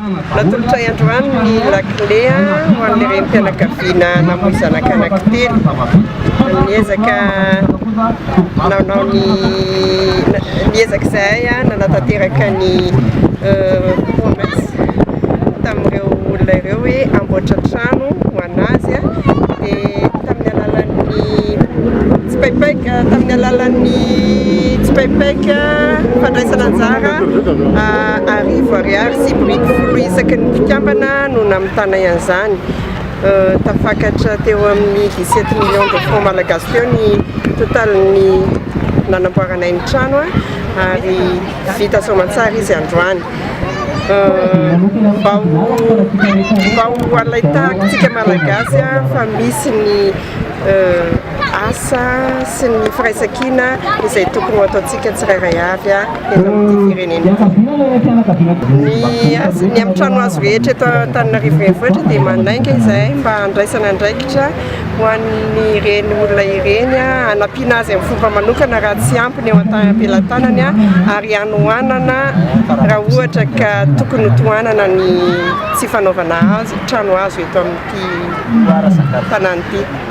Natolotray androany ny lakile ho an'ilay renim-pianakaviana namoy zanaka anankitelo. Niezaka nanao ny niezaka izahay nanatanteraka ny promesse tamin'ireo olona ireo hoe hamboatra trano ho an'azy dia tamin'ny alalan'ny tsipaipaika tamin'ny alalan'ny tsipaipaika fandraisana anjara 1000 ariary sy biriky 10 isaky ny mpikambana no namitanay an'izany. Tafakatra teo amin'ny 17 millions de francs malagasy teo ny totalin'ny nanamboaranay ny trano ary vita soamantsara izy androany. Mba ho alain-tahaka malagasy fa misy ny asa sy ny firaisankina izay tokony ho ataontsika tsirairay avy eto amin'ity firenena ity. Ny asa ny amin'ny trano hazo rehetra eto Antananarivo renivohitra dia manainga izahay mba handraisana andraikitra ho an'ireny olona ireny, hanampiana azy amin'ny fomba manokana raha tsy ampy ny eo am-pelatanany ary hanohanana raha ohatra ka tokony ho tohanana ny tsy fanaovana azy trano hazo eto amin'ity tanàna ity.